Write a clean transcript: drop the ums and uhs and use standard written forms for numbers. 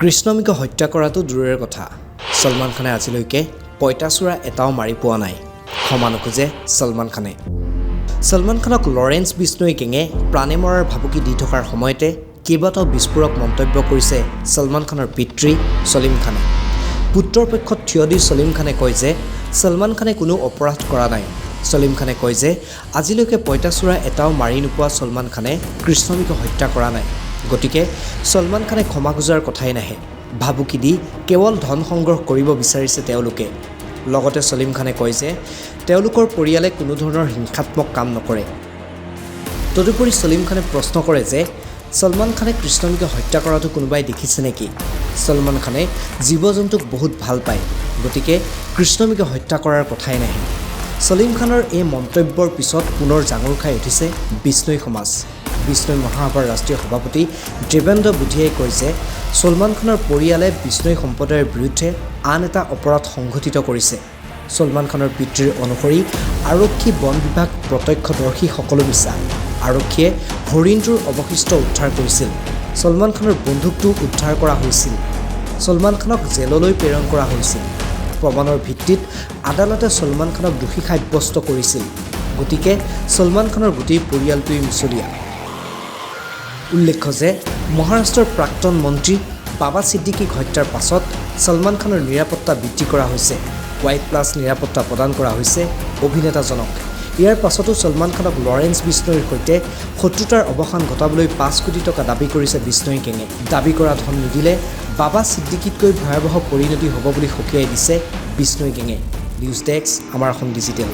কৃষ্ণমীক হত্যা কৰাটো দূৰৰে কথা, ছলমান খানে আজিলৈকে পঁইতাচোৰা এটাও মাৰি পোৱা নাই। ক্ষমা নোখোজে ছলমান খানে। ছলমান খানক লৰেন্স বিষ্ণৈ গেঙে প্ৰাণে মৰাৰ ভাবুকি দি থকাৰ সময়তে কেইবাটাও বিস্ফোৰক মন্তব্য কৰিছে ছলমান খানৰ পিতৃ ছলিম খানে। পুত্ৰৰ পক্ষত থিয় দি ছলিম খানে কয় যে ছলমান খানে কোনো অপৰাধ কৰা নাই। ছলিম খানে কয় যে আজিলৈকে পঁইতাচোৰা এটাও মাৰি নোপোৱা ছলমান খানে কৃষ্ণমীক হত্যা কৰা নাই। গতিকে ছলমান খানে ক্ষমা খোজাৰ কথাই নাহে। ভাবুকি দি কেৱল ধন সংগ্ৰহ কৰিব বিচাৰিছে তেওঁলোকে। লগতে ছলিম খানে কয় যে তেওঁলোকৰ পৰিয়ালে কোনো ধৰণৰ হিংসাত্মক কাম নকৰে। তদুপৰি ছলিম খানে প্ৰশ্ন কৰে যে ছলমান খানে কৃষ্ণমীক হত্যা কৰাটো কোনোবাই দেখিছে নেকি? ছলমান খানে জীৱ জন্তুক বহুত ভাল পায়, গতিকে কৃষ্ণমীক হত্যা কৰাৰ কথাই নাহে। ছলিম খানৰ এই মন্তব্যৰ পিছত পুনৰ জাঙুৰ খাই উঠিছে বিষ্ণৈ সমাজ। বিষ্ণৈ মহাসভাৰ ৰাষ্ট্ৰীয় সভাপতি দেৱেন্দ্ৰ বুধিয়াই কয় যে ছলমান খানৰ পৰিয়ালে বিষ্ণৈ সম্প্ৰদায়ৰ বিৰুদ্ধে আন এটা অপৰাধ সংঘটিত কৰিছে। ছলমান খানৰ পিতৃৰ অনুসৰি আৰক্ষী, বন বিভাগ, প্ৰত্যক্ষদৰ্শী সকলো মিছা। আৰক্ষীয়ে হৰিণটোৰ অৱশিষ্ট উদ্ধাৰ কৰিছিল। ছলমান খানৰ বন্দুকটো উদ্ধাৰ কৰা হৈছিল। ছলমান খানক জেললৈ প্ৰেৰণ কৰা হৈছিল। প্ৰমাণৰ ভিত্তিত আদালতে ছলমান খানক দোষী সাব্যস্ত কৰিছিল। গতিকে ছলমান খানৰ গোটেই পৰিয়ালটোৱেই মিছলীয়া। উল্লেখ্য যে মহাৰাষ্ট্ৰৰ প্ৰাক্তন মন্ত্ৰী বাবা ছিদ্দিকীক হত্যাৰ পাছত ছলমান খানৰ নিৰাপত্তা বৃদ্ধি কৰা হৈছে। হোৱাইট প্লাছ নিৰাপত্তা প্ৰদান কৰা হৈছে অভিনেতাজনক। ইয়াৰ পাছতো ছলমান খানক লৰেন্স বিষ্ণৈৰ সৈতে শত্ৰুতাৰ অৱসান ঘটাবলৈ 5 কোটি টকা দাবী কৰিছে বিষ্ণৈ গেঙে। দাবী কৰা ধন নিদিলে বাবা ছিদ্দিকীতকৈ ভয়াৱহ পৰিণতি হ'ব বুলি সকীয়াই দিছে বিষ্ণৈ গেঙে। নিউজ ডেস্ক, আমাৰ অসম ডিজিটেল।